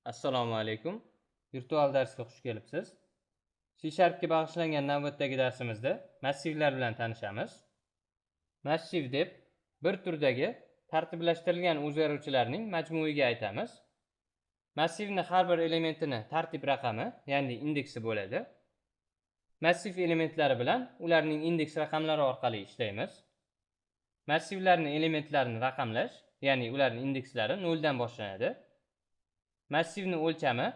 Assalomu alaykum. Virtual darsga xush kelibsiz. C Sharpga bag'ishlangan navbatdagi darsimizda massivlar bilan tanishamiz. Massiv deb bir turdagi tartiblashtirilgan o'zgaruvchilarning majmuiga aytamiz. Massivni har bir elementini tartib raqami, ya'ni indeksi bo'ladi. Massiv elementlari bilan ularning indeks raqamlari orqali ishlaymiz. Massivlarning elementlarini raqamlash, ya'ni ularning indekslari 0 dan boshlanadi. Massivning o'lchami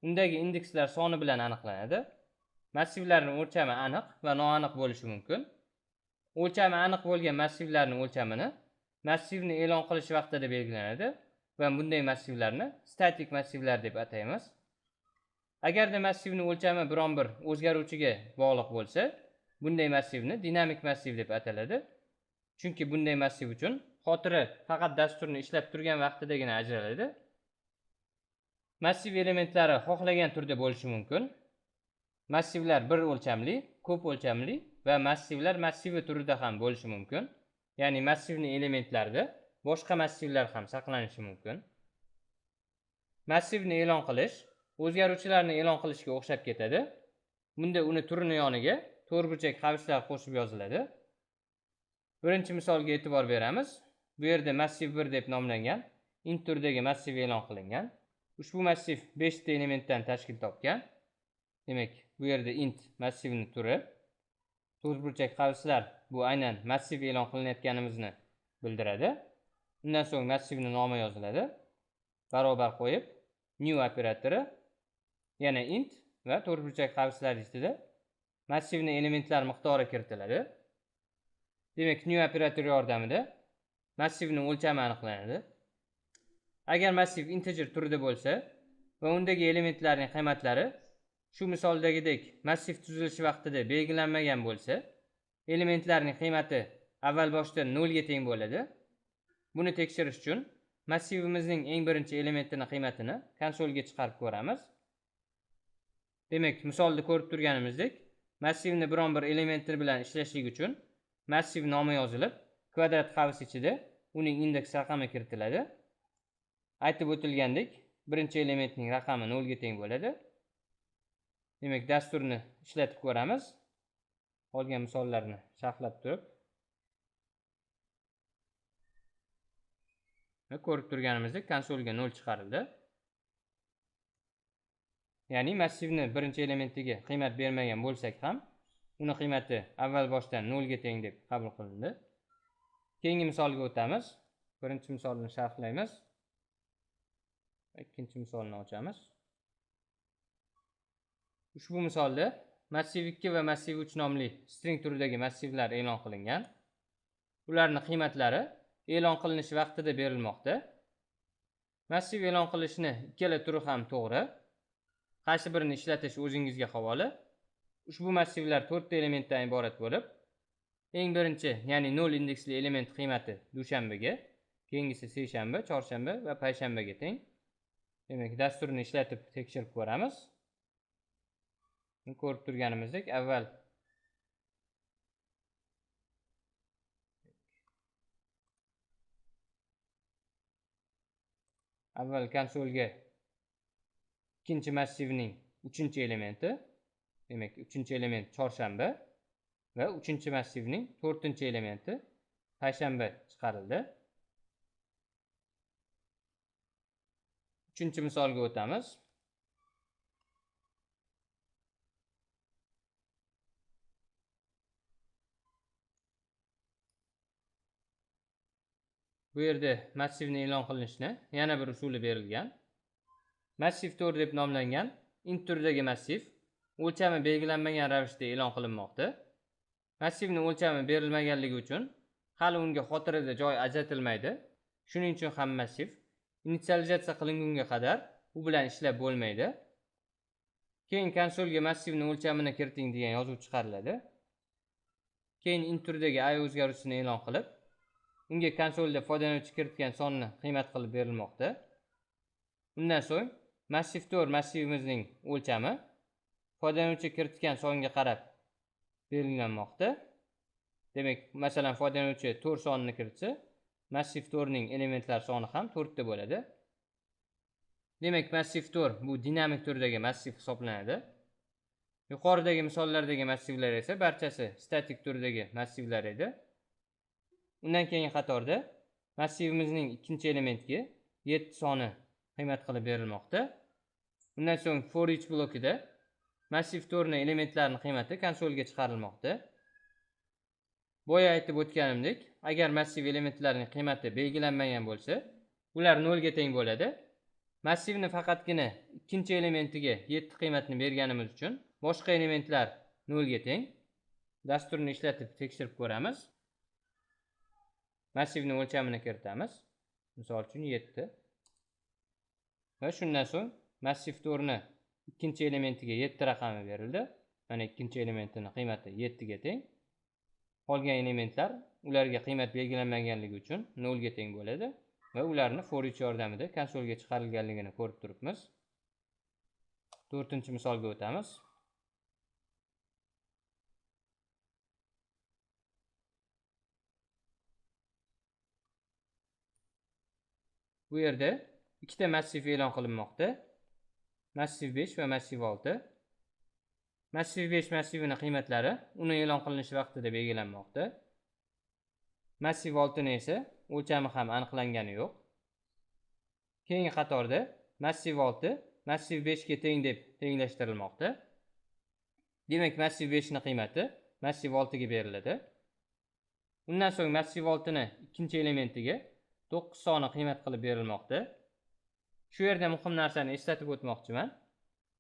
undagi indekslar soni bilan aniqlanadi. Massivlarning o'lchami aniq va noaniq bo'lishi mumkin. O'lchami aniq bo'lgan massivlarning o'lchamini massivni e'lon qilish vaqtida belgilanadi va bunday massivlarni statik massivlar deb ataymiz. Agarda massivning o'lchami biron bir o'zgaruvchiga bog'liq bo'lsa, bunday massivni dinamik massiv deb ataladi. Chunki bunday massiv uchun xotira faqat dasturni ishlab turgan vaqtidagina ajraladi. Massiv elementlari xohlagan turda bo'lishi mumkin. Massivlar bir o'lchamli, ko'p o'lchamli va massivlar massivi turida ham bo'lishi mumkin. Ya'ni massivning elementlarida boshqa massivlar ham saqlanishi mumkin. Massivni e'lon qilish o'zgaruvchilarni e'lon qilishga o'xshab ketadi. Bunda uni turini yoniga to'rtburchak qavslar qo'shib yoziladi. Birinchi misolga e'tibor beramiz. Bu yerda massiv 1 deb nomlangan int turdagi massiv e'lon qilingan. Ushbu massiv 5 ta elementdan tashkil topgan. Demak, bu yerda int massivning turi, to'rtburchak qavslar bu aynan massiv e'lon qilinayotganimizni bildiradi. Undan so'ng massivning nomi yoziladi. Barobar qo'yib new operatori, yana int va to'rtburchak qavslar ichida massivning elementlar miqdori kiritiladi. Demak, new operatori yordamida massivning o'lchami aniqlanadi. Agar massiv integer turida bo'lsa va undagi elementlarning qiymatlari shu misoldagidek massiv tuzilishi vaqtida belgilanmagan bo'lsa, elementlarning qiymati avval boshda 0 ga teng bo'ladi. Buni tekshirish uchun massivimizning eng birinchi elementini qiymatini konsolga chiqarib ko'ramiz. Demak, misolda ko'rib turganimizdek, massivni biron bir elementi bilan ishlashlik uchun massiv nomi yozilib, kvadrat qavs ichida uning indeks raqami kiritiladi. Aytib o'tilgandek, birinchi elementning raqami 0 ga teng bo'ladi. Demak, dasturni ishlatib ko'ramiz. Qolgan misollarni sharhlab turib, ko'rib turganimizdek konsolga 0 chiqarildi. Ya'ni massivni birinchi elementiga qiymat bermagan bo'lsak ham, uni qiymati avval boshdan 0 ga teng deb qabul qilindi. Keyingi misolga o'tamiz. Birinchi misolni sharhlaymiz. Ikkinchi misolni ochamiz. Ushbu misolda massiv 2 va massiv 3 nomli string turidagi massivlar e'lon qilingan. Ularning qiymatlari e'lon qilinishi vaqtida berilmoqda. Massiv e'lon qilishni ikkala turi ham to'g'ri. Qaysi birini ishlatish o'zingizga havola. Ushbu massivlar 4 ta elementdan iborat bo'lib, eng birinchi, ya'ni 0 indeksli element qiymati dushanbaga, keyingisi seshanba, chorshanba va payshanbaga teng. Demak, dasturni ishlatib tekshirib ko'ramiz. Ko'rib turganimizdek, avval konsolga ikkinchi massivning 3-elementi, demak 3-element chorshanba va 3-massivning 4-elementi payshanba chiqarildi. 3-misolga o'tamiz. Bu yerda massivni e'lon qilinishni yana bir usuli berilgan. Massiv 4 deb nomlangan int turidagi massiv o'lchami belgilanmagan ravishda e'lon qilinmoqda. Massivning o'lchami berilmaganligi uchun hali unga xotirada joy ajratilmaydi. Shuning uchun ham massiv initsializatsiya qilingunga qadar u bilan ishlab bo'lmaydi. Keyin konsolga massivning o'lchamini kiriting degan yozuv chiqariladi. Keyin int turidagi i o'zgaruvchisini e'lon qilib, unga konsolda foydalanuvchi kiritgan sonni qiymat qilib berilmoqda. Undan so'ng massiv 4 massivimizning o'lchami foydalanuvchi kiritgan songa qarab belgilanmoqda. Demak, masalan, foydalanuvchi 4 sonini kiritsa, massiv 4 ning elementlar soni ham 4 ta bo'ladi. Demak, massiv 4 bu dinamik turdagi massiv hisoblanadi. Yuqoridagi misollardagi massivlar esa barchasi statik turdagi massivlar edi. Undan keyingi qatorda massivimizning ikkinchi elementiga 7 soni qiymat qilib berilmoqda. Undan so'ng for each blokida massiv 4 ning elementlarining qiymati konsolga chiqarilmoqda. Boya aytib o'tganimdek, agar massiv elementlarining qiymati belgilanmagan bo'lsa, ular 0 ga teng bo'ladi. Massivni faqatgina ikkinchi elementiga 7 qiymatni berganimiz uchun boshqa elementlar 0 ga teng. Dasturni ishlatib tekshirib ko'ramiz. Massivning o'lchamini kiritamiz. Misol uchun 7. Va shundan so'ng massiv 4 ni ikkinchi elementiga 7 raqami berildi. Mana ikkinchi elementining qiymati 7 ga teng. Qolgan elementlar ularga qiymat belgilanmaganligi uchun 0 ga teng bo'ladi va ularni for each yordamida konsolga chiqarilganligini ko'rib turibmiz. 4-misolga o'tamiz. Bu yerda ikkita massiv e'lon qilinmoqda. Massiv 5 va massiv 6. Massiv 5 massivining qiymatlari uni e'lon qilinishi vaqtida belgilanmoqda. Massiv 6 ni esa o'lchami ham aniqlangani yo'q. Keyingi qatorda massiv 6 massiv 5 ga teng deb tenglashtirilmoqda. Demak, massiv 5 ning qiymati massiv 6 ga beriladi. Undan so'ng massiv 6 ni ikkinchi elementiga 9 soni qiymat qilib berilmoqda. Shu yerda muhim narsani eslatib o'tmoqchiman.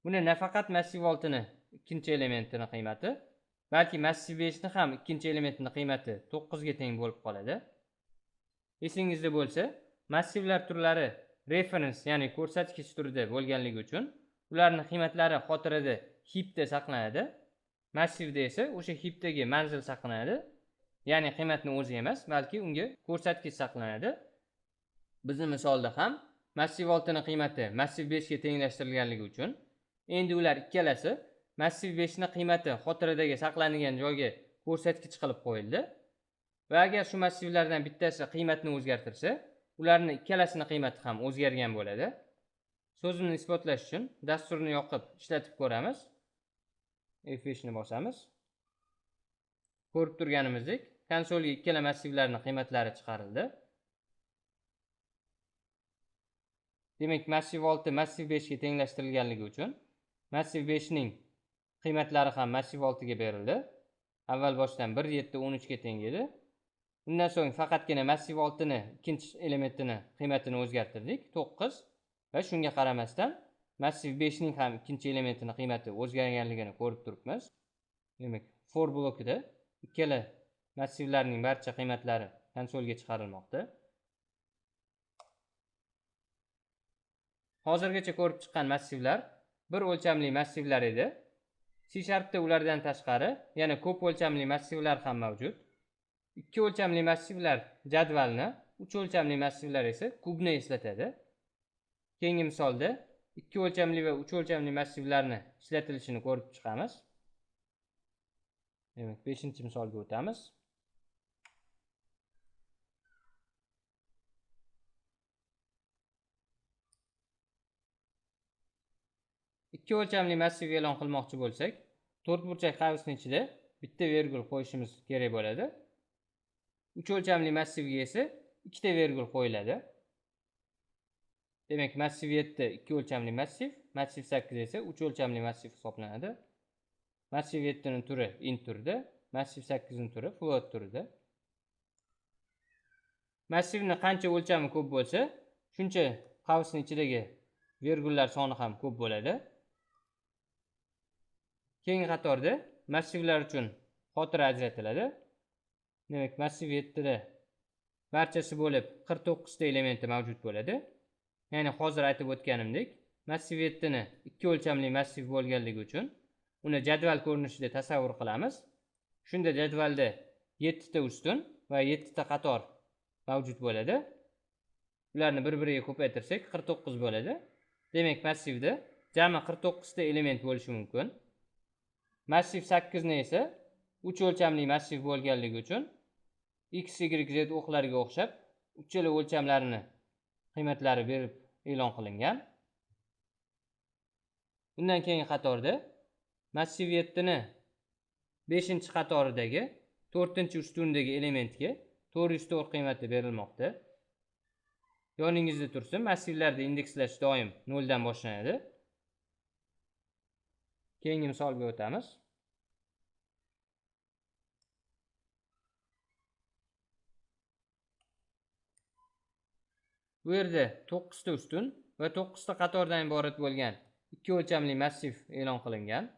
Buni nafaqat massiv 6 ni ikkinchi elementining qiymati, balki massiv 5 ni ham ikkinchi elementining qiymati 9 ga teng bo'lib qoladi. Esingizda bo'lsa, massivlar turlari reference, ya'ni ko'rsatkich turida bo'lganligi uchun ularning qiymatlari xotirada heapda saqlanadi. Massivda esa o'sha heapdagi manzil saqlanadi. Ya'ni qiymatning o'zi emas, balki unga ko'rsatkich saqlanadi. Bizning misolda ham massiv 6 ning qiymati massiv 5 ga tenglashtirilganligi uchun endi ular ikkalasi massiv 5 ning qiymati xotiradagi saqlangan joyga ko'rsatkich qilib qo'yildi. Va agar shu massivlardan bittasi qiymatni o'zgartirsa, ularning ikkalasining qiymati ham o'zgargan bo'ladi. So'zimni isbotlash uchun dasturni yoqib ishlatib ko'ramiz. F5 ni bosamiz. Ko'rib turganimizdek, konsolga ikkala massivlarning qiymatlari chiqarildi. Demak, massiv 6 massiv 5 ga tenglashtirilganligi uchun massiv 5 ning qiymatlari ham massiv 6 ga berildi. Avval boshdan 1 7 13 ga teng edi. Undan so'ng faqatgina massiv 6 ni ikkinchi elementini qiymatini o'zgartirdik, 9 va shunga qaramasdan massiv 5 ning ham ikkinchi elementini qiymati o'zgarganligini ko'rib turibmiz. Demak, for blokida ikkala massivlarning barcha qiymatlari konsolga chiqarilmoqda. Hozirgacha ko'rib chiqqan massivlar bir o'lchamli massivlar edi. C Sharpda ulardan tashqari yana ko'p o'lchamli massivlar ham mavjud. 2 o'lchamli massivlar jadvalni, 3 o'lchamli massivlar esa kubni eslatadi. Keyingi misolda 2 o'lchamli va 3 o'lchamli massivlarni ishlatilishini ko'rib chiqamiz. Demak, 5-misolga o'tamiz. Ikki o'lchamli massiv e'lon qilmoqchi bo'lsak, to'rtburchak qavsning ichida bitta vergul qo'yishimiz kerak bo'ladi. 3 o'lchamli massivga esa ikkita vergul qo'yiladi. Demak, massiv 7 2 o'lchamli massiv, massiv 8 esa 3 o'lchamli massiv hisoblanadi. Massiv 7 ning turi int turida, massiv 8 ning turi float turida. Massivning qancha o'lchami ko'p bo'lsa, shuncha qavsning ichidagi vergullar soni ham ko'p bo'ladi. Keyingi qatorda massivlar uchun xotira ajratiladi. Demak, massiv 7 da barchasi bo'lib 49 ta elementi mavjud bo'ladi. Ya'ni hozir aytib o'tganimdek, massiv 7 ni 2 o'lchamli massiv bo'lganligi uchun uni jadval ko'rinishida tasavvur qilamiz. Shunda jadvalda 7 ta ustun va 7 ta qator mavjud bo'ladi. Ularni bir-biriga ko'paytirsak 49 bo'ladi. Demak, massivda jami 49 ta element bo'lishi mumkin. Massiv 8 ni esa 3 o'lchamli massiv bo'lganligi uchun x, y, z o'qlariga o'xshab uchala o'lchamlarini qiymatlari berib e'lon qilingan. Undan keyingi qatorda massiv 7 ni 5-qatoridagi 4-ustundagi elementga 404 qiymati berilmoqda. Yoningizda tursin, massivlarda indekslash doim 0 dan boshlanadi. Keyingi misolga o'tamiz. Bu yerda 9 ta ustun va 9 ta qatordan iborat bo'lgan 2 o'lchamli massiv e'lon qilingan.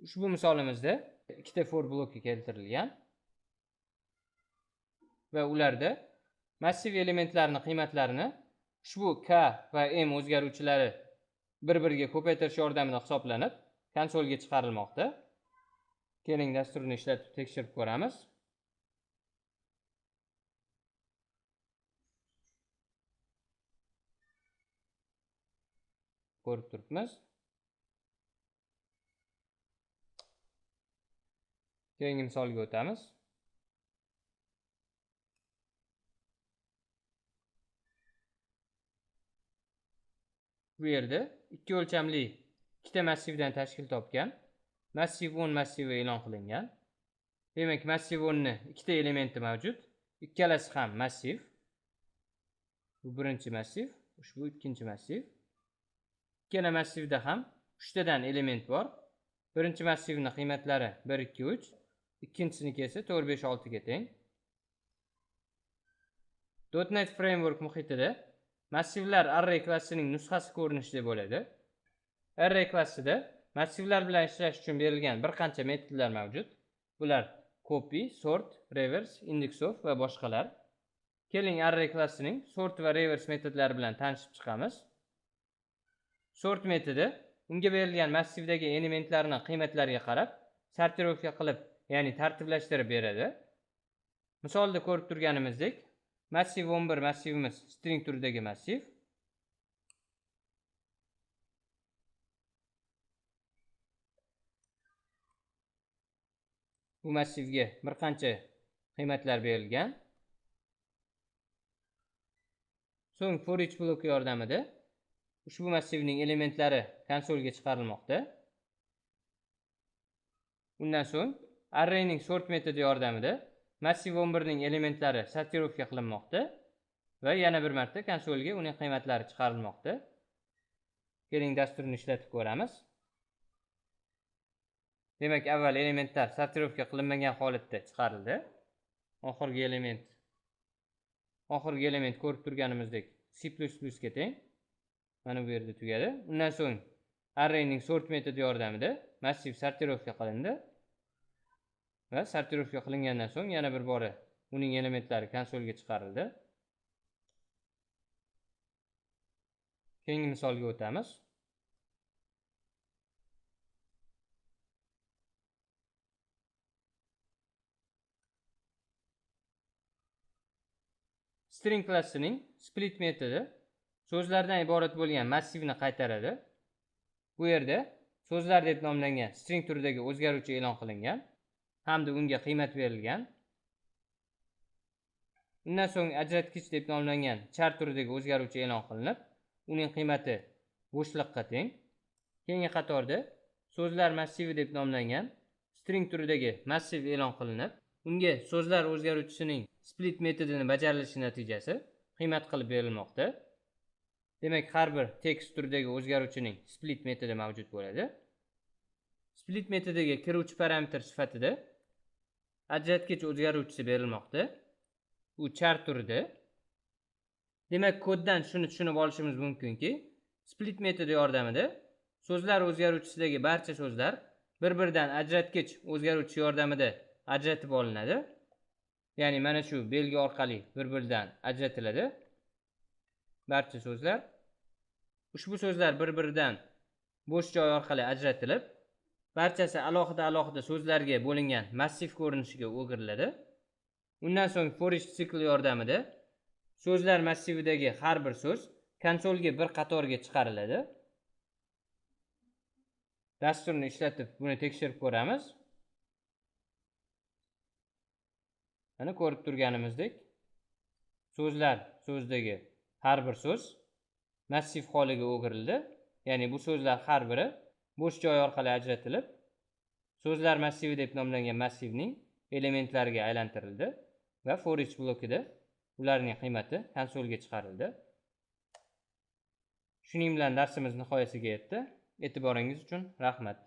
Ushbu misolimizda 2 ta for bloki keltirilgan va ularda massiv elementlarini qiymatlarini ushbu k va m o'zgaruvchilari bir-biriga ko'paytirish yordamida hisoblanib, konsolga chiqarilmoqda. Keling, dasturni ishlatib tekshirib ko'ramiz. Ko'rib turibmiz. Keyingi misolga o'tamiz. Bu yerda 2 o'lchamli ikkita massivdan tashkil topgan massiv 10 massivi e'lon qilingan. Demak, massiv 10 ni ikkita elementi mavjud. Ikkalasi ham massiv. Bu birinchi massiv, ushbu ikkinchi massiv. Ikkala massivda ham 3 tadan element bor. Birinchi massivning qiymatlari 1 2 3, ikkinchisiniki esa 4 5 6 ga teng. .NET Framework muhitida massivlar array klassining nusxasi ko'rinishida bo'ladi. Array klassida massivlar bilan ishlash uchun berilgan bir qancha metodlar mavjud. Bular copy, sort, reverse, indexOf va boshqalar. Keling, array klassining sort va reverse metodlari bilan tanishib chiqamiz. Sort metodi unga berilgan massivdagi elementlarning qiymatlariga qarab sortirovka qilib, ya'ni tartiblashtirib beradi. Misolda ko'rib turganimizdek, massiv 11 massivimiz string turidagi massiv. Bu massivga bir qancha qiymatlar berilgan. So'ng for each bloki yordamida ushbu massivning elementlari konsolga chiqarilmoqda. Undan so'ng arrayning sort metodi yordamida massiv 11 ning elementlari sortirovka qilinmoqda va yana bir marta konsolga uning qiymatlari chiqarilmoqda. Keling, dasturni ishlatib ko'ramiz. Demak, avval elementlar sortirovka qilinmagan holatda chiqarildi. Oxirgi element ko'rib turganimizdek C++ ga teng. Mana bu yerda tugadi. Undan so'ng arrayning sort metodi yordamida massiv sortirovka qilindi va sortirovka qilingandan so'ng yana bir bora uning elementlari konsolga chiqarildi. Keyingi misolga o'tamiz. String klassining split metodi so'zlardan iborat bo'lgan massivni qaytaradi. Bu yerda so'zlar deb nomlangan string turidagi o'zgaruvchi e'lon qilingan hamda unga qiymat berilgan. Undan so'ng ajratgich deb nomlangan char turidagi o'zgaruvchi e'lon qilinib, uning qiymati bo'shliqqa teng. Keyingi qatorda so'zlar massivi deb nomlangan string turidagi massiv e'lon qilinib, unga so'zlar o'zgaruvchisining split metodini bajarilishi natijasi qiymat qilib berilmoqda. Demak, har bir tekst turidagi o'zgaruvchining split metodi mavjud bo'ladi. Split metodiga kiruvchi parametr sifatida ajratgich o'zgaruvchisi berilmoqda. U char turida. Demak, koddan shuni tushunib olishimiz mumkinki, split metodi yordamida so'zlar o'zgaruvchisidagi barcha so'zlar bir-biridan ajratgich o'zgaruvchi yordamida ajratib olinadi. Ya'ni mana shu belgi orqali bir-biridan ajratiladi barcha so'zlar. Ushbu so'zlar bir-biridan bo'sh joy orqali ajratilib, barchasi alohida-alohida so'zlarga bo'lingan massiv ko'rinishiga o'giriladi. Undan so'ng for each sikli yordamida so'zlar massividagi har bir so'z konsolga bir qatorga chiqariladi. Dasturni ishlatib buni tekshirib ko'ramiz. Mana ko'rib turganimizdek, so'zlar so'zdagi har bir so'z massiv holiga o'girildi Ya'ni bu so'zlar har biri bo'sh joy orqali ajratilib, so'zlar massivi deb nomlangan massivning elementlariga aylantirildi va for each blokida ularning qiymati konsolga chiqarildi. Shuning bilan darsimiz nihoyasiga yetdi. E'tiboringiz uchun rahmat.